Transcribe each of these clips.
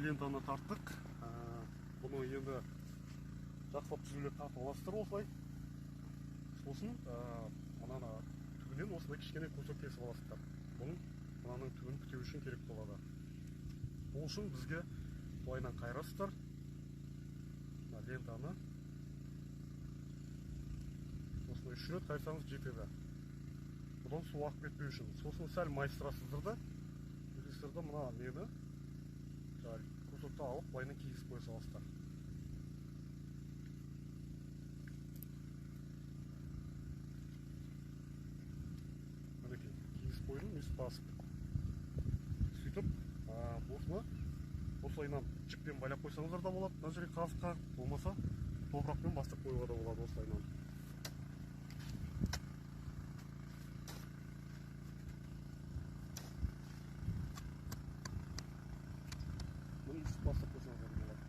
Лентаны тарттық. Бұны енді жақсылап түзулеп тартып аласыздар осылай. Сосын мынаны түбінен осындай кішкене кусок кесіп аласыздар. Бұның мынаның түбін бітеу үшін керек болады. Ол үшін бізге былайынан қайырасыздар. Мына лентаны осылай 3 рет қайырсаңыз жетеді. Бұдан су ағып кетпеу үшін. Сосын сәл майыстырасыздар да, мына нені кусокты алып былайынан кигізіп қоя саласыздар. Мінекей, кигізіп қойдым, өйстіп басып. Сөйтіп, осыны осылайынан жіппен байлап қойсаңыздар да болады, мына жерге қазық қағып, болмаса топырақпен бастырып қоюға да болады осылайынан. Бастырып қойсаңыздар болады.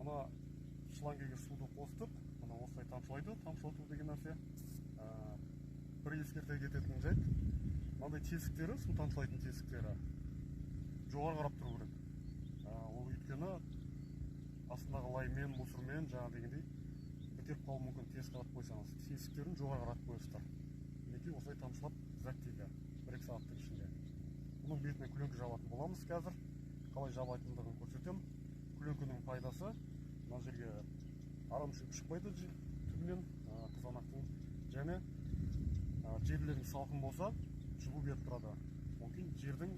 Мына шлангіге суды қостық. Мына осылай тамшылайды. Тамшылату деген нәрсе. Бір ескерте кететін жайт, мынандай тесіктері, су тамшылайтын тесіктері жоғары қарап тұру керек. Ол өйткені астындағы лаймен, мусормен, жаңа дегендей бітеп қалуы мүмкін. Тез қарап қойсаңыз, тесіктерін жоғары қаратып қойсыздар. Мінекей осылай тамшылап зәктейді 1-2 сағаттың ішінде. Бұның бетіне көлеңке жабатын боламыз қазір. Қалай жабатындығын көрсетемін. Көлеңкенің пайдасы, мына жерге арам шөп шықпайды түбінен, қызанақтың, және жерлерің салқын болса жылу беріп тұрады. Одан кейін жердің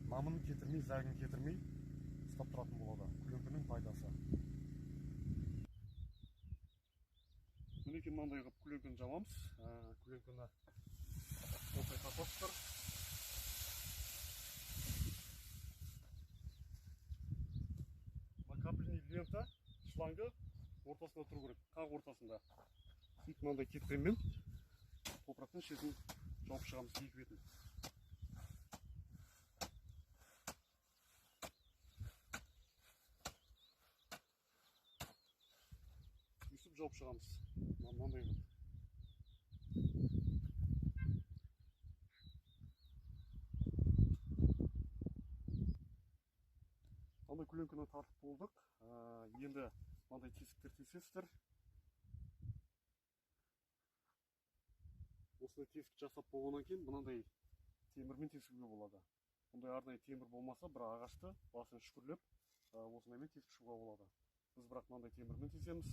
намын кетірмей, зәгін кетірмей ұстап тұратын болады. Көлеңкенің пайдасы. Мінекей мынандай қылып көлеңкені жабамыз. Көлеңкені осылай тартасыздар. Мына капельный лента шлангы ортасында тұру керек, қақ ортасында. Сөйтіп мынандай кетпенмен топырақтың шетін жауып шығамыз, екі бетін. Жауып шығамыз. Мынандай қылып. Мынандай көлеңкені тартып болдық. Енді мынандай тесіктер тесесіздер. Осындай тесік жасап болғаннан кейін мынандай темірмен тесуге болады. Бұндай арнайы темір болмаса, бір ағашты басын шүкірлеп, осындаймен тесіп шығуға болады. Біз бірақ мынандай темірмен тесеміз.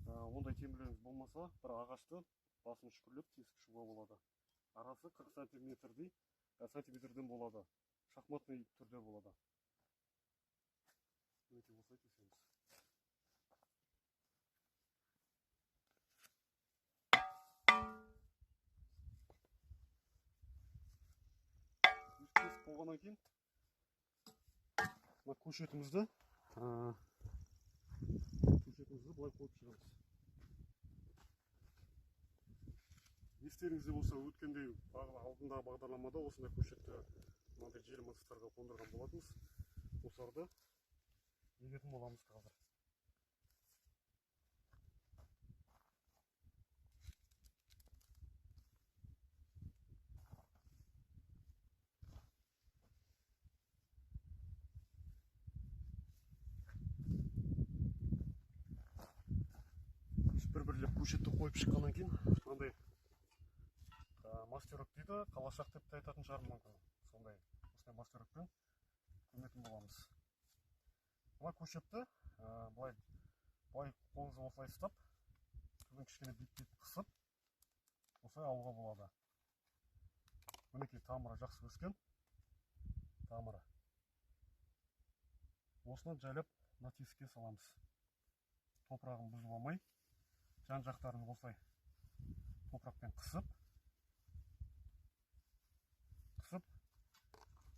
Ондай темірлеріңіз болмаса, бір ағашты басын шүкірлеп тесіп шығуға болады. Арасы 40 сантиметрден болады. Шахматный түрде болады. Мінекей осылай тесеміз. Тесіп болғаннан кейін мына көшетімізді былай қойып шығамыз. Естеріңізде болса, өткенде алдындағы бағдарламада осындай көшетті мынандай желім ыдыстарға қондырған болатынбыз. Осыларды егетін боламыз қазір. Бір-бірлеп көшетті қойып шыққаннан кейін мынандай мастерок дейді, қалашақ деп те айтатын шығар мүмкін. Сондай осындай мастерокпен көметін боламыз. Мына көшетті былай қолыңызды осылай ұстап, түбін кішкене биіктетіп қысып, осылай алуға болады. Мінекей тамыры жақсы өскен. Тамыры. Осыны жайлап мына тесікке саламыз. Топырағын бұзып алмай, жан жақтарын осылай топырақпен қысып,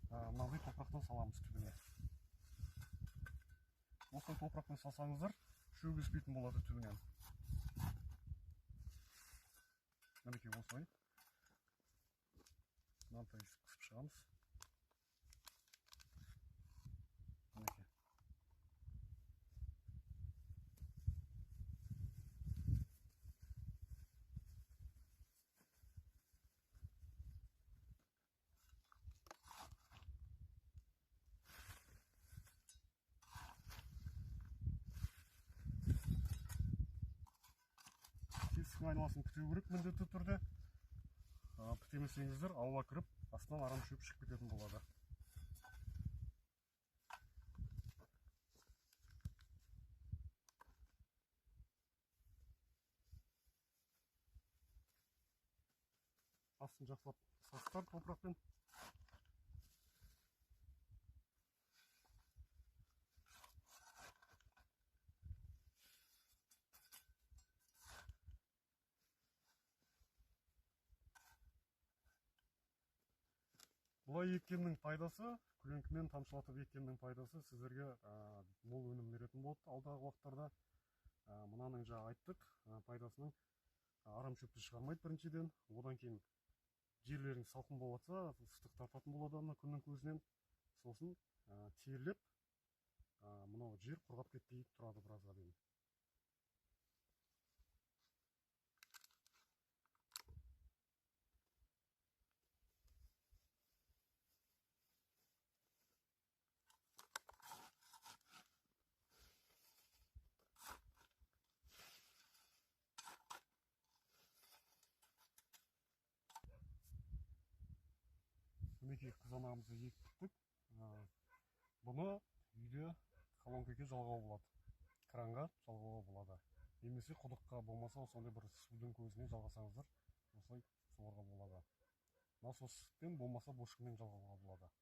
мынандай топырақтан саламыз түбіне. Осылай топырақпен салсаңыздар, шөп өспейтін болады түбінен. Мінекей осылай. Мынандай қысып шығамыз. Көшеттің айналасын бітеу керек міндетті түрде. Бітемесеңіздер ауа кіріп, астынан арам шөп шығып кететін болады. Астын жақсылап састар топырақпен. Бұлай еккеннің пайдасы, көлеңкемен тамшылатып еккеннің пайдасы сіздерге мол өнім беретін болады алдағы уақыттарда. Мынаның жаңа айттық, пайдасының арам шөпті шығармайды біріншіден, одан кейін жерлерің салқын болып жатса, ыстық тартатын болады ана күннің көзінен. Сосын терлеп, мынау жер құрғап кетпей тұрады біразға дейін. Мінекей қызанағымызды егіп біттік. Бұны үйде колонкаға жалғауға болады, кранға жалғауға болады, немесе құдыққа, болмаса сондай бір судың көзіне жалғасаңыздар, осылай суаруға болады. Насоспен болмаса бошкамен жалғауға болады.